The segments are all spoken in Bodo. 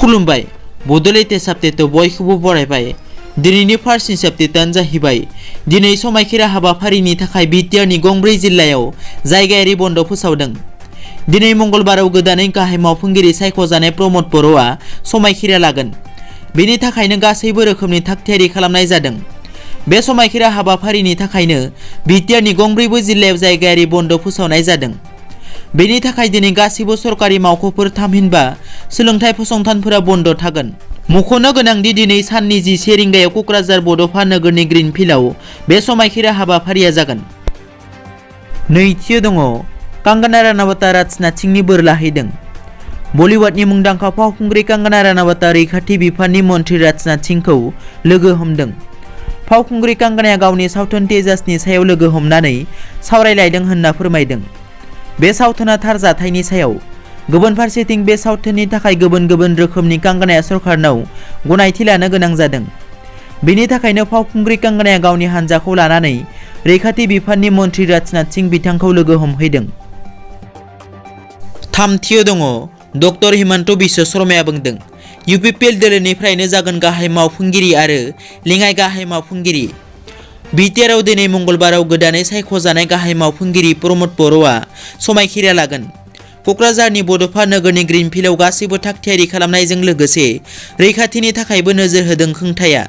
खुलुमबाय बड'लेण्ड आपडेटआव बयखौबो बरायबाय। दिनैनि फार्स्ट निउस आपडेटआनो जाहैबाय दिनै समायखिरा हाबाफारिनि थाखाय बिटिआरनि गंब्रै जिल्लायाव जायगायारि बन्द फोसावदों। दिनै मंगलबाराव गोदानै गाहाय मावफुंगिरि सायख'जानाय प्रमद बर'आ समायखिरा लागोन। बेनि थाखायनो गासैबो रोखोमनि थागथियारि खालामनाय जादों। बे समायखिरा हाबाफारिनि थाखायनो बिटिआरनि गंब्रैबो जिल्लायाव जायगायारि बन्द फोसावनाय जादों। बेनि थाखाय दिनै गासैबो सरकारि मावख'फोर थामहिनबा सोलोंथाइ फसंथानफोरा बन्द थागोन। मख'नो गोनांदि दिनै साननि 11 रिंगायाव क'क्राझार बड'फा नोगोरनि ग्रीन फिल्डआव बे समायखिरा हाबाफारिया जागोन। नैथियाव दङ कंगना रानावतआ राजनाथ सिंहनि बोर लाहैदों। बलिउडनि मुंदांखा फावखुंग्रि कंगना रानावतआ रैखाथि बिफाननि मन्थ्रि राजनाथ सिंहखौ लोगो हमदों। फावखुंग्रि कंगनाया गावनि सावथुन तेजासनि सायाव लोगो हमनानै सावरायलायदों होनना फोरमायदों। बे सावथुना थार जाथायनि सायाव। गुबुन फारसेथिं बे सावथुननि थाखाय गुबुन गुबुन रोखोमनि कंगनाया सरकारनाव गनायथि लानो गोनां जादों। बेनि थाखायनो फावखुंग्रि कंगनाया गावनि हानजाखौ लानानै रैखाथि बिफाननि मन्थ्रि राजनाथ सिंह बिथांखौ लोगो हमहैदों। थामथियाव दङ डक्टर हिमन्त बिश्व शर्माया बुंदों इउपिपिएल दोलोनिफ्रायनो जागोन गाहाय मावफुंगिरि आरो लेङाइ गाहाय मावफुंगिरि। बिटिआरआव दिनै मंगलबाराव गोदानै सायख'जानाय गाहाय मावफुंगिरि प्रमद बर'आ समायखिरा लागोन। क'क्राझारनि बड'फा नोगोरनि ग्रीन फिल्डआव गासैबो थागथियारि खालामनायजों लोगोसे रैखाथिनि थाखायबो नोजोर होदों खुंथाया।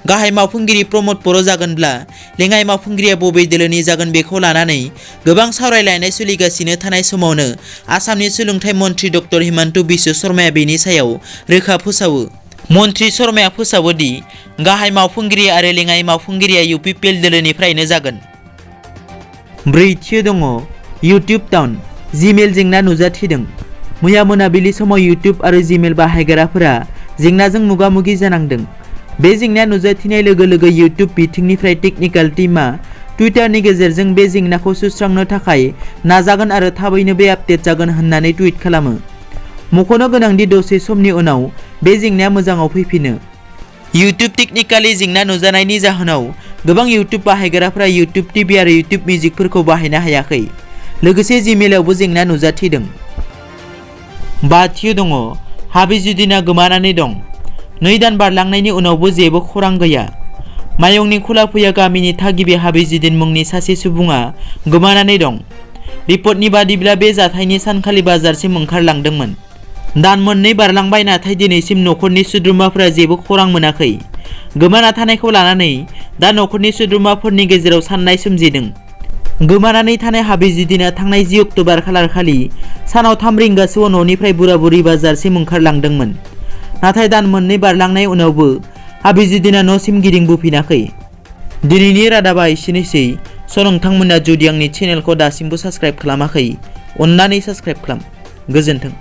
गाहाय मावफुंगिरि प्रमद बर' जागोनब्ला लेङाइ मावफुंगिरिया बबे दोलोनि जागोन बेखौ लानानै गोबां सावरायलायनाय सोलिगासिनो थानाय समावनो आसामनि सोलोंथाइ मन्थ्रि डक्टर हिमन्त बिश्व शर्माया बेनि सायाव रोखा फोसावो। मन्थ्रि शर्माया फोसावो दि गाहाय मावफुंगिरि आरो लेङाइ मावफुंगिरिया इउपिपिएल दोलोनिफ्रायनो जागोन। ब्रैथियाव दङ इउटिउब डाउन जिमेल जेंना नुजाथिदों। मैया मोनाबिलि समाव इउटिउब आरो जिमेल बाहायग्राफोरा जेंनाजों मोगा-मोगि जानांदों। बे जेंनाया नुजाथिनाय लोगो लोगो इउटिउब बिथिंनिफ्राय टेकनिकेल टीमआ टुइटारनि गेजेरजों बे जेंनाखौ सुस्रांनो थाखाय नाजागोन आरो थाबैनो बे आपडेट जागोन होननानै टुइट खालामो। मख'नो गोनांदि दसे समनि उनाव बे जेंनाया मोजाङाव फैफिनो। इउटिउब टेकनिकेलि जेंना नुजानायनि जाहोनाव गोबां इउटिउब बाहायग्राफोरा इउटिउब टिभि आरो इउटिउब मिउजिकफोरखौ बाहायनो हायाखै। लोगोसे जिमेलावबो जेंना नुजाथिदों। बाथियाव दङ हाबिजुद्दिनआ गोमानानै दं। 2 दान बारलांनायनि उनावबो जेबो खौरां गैया। मायंनि खुलाफैया गामिनि थागिबि हाबिजुद्दिन मुंनि सासे सुबुङा गोमानानै दं। रिपर्टनि बादिब्ला बे जाथायनि सानखालि बाजारसिम ओंखारलांदोंमोन। दान मोननै बारलांबाय नाथाय दिनैसिम न'खरनि सोद्रोमाफोरा जेबो खौरां मोनाखै। गोमाना थानायखौ लानानै दा न'खरनि सोद्रोमाफोरनि गेजेराव साननाय सोमजिदों। गोमानानै थानाय हाबिजुद्दिनआ थांनाय 10 अक्ट'बर खालारखालि सानाव 3 रिंगासोआव न'निफ्राय बुराबुरि बाजारसिम ओंखारलांदोंमोन। नाथाय दान मोननै बारलांनाय उनावबो हाबिजुद्दिनआ न'सिम गिदिंबोफिनाखै। दिनैनि रादाबा एसेनोसै। नोंथांमोना जुदि आंनि चेनेलखौ दासिमबो साबस्क्राइब खालामाखै अन्नानै साबस्क्राइब खालाम। गोजोन्थों।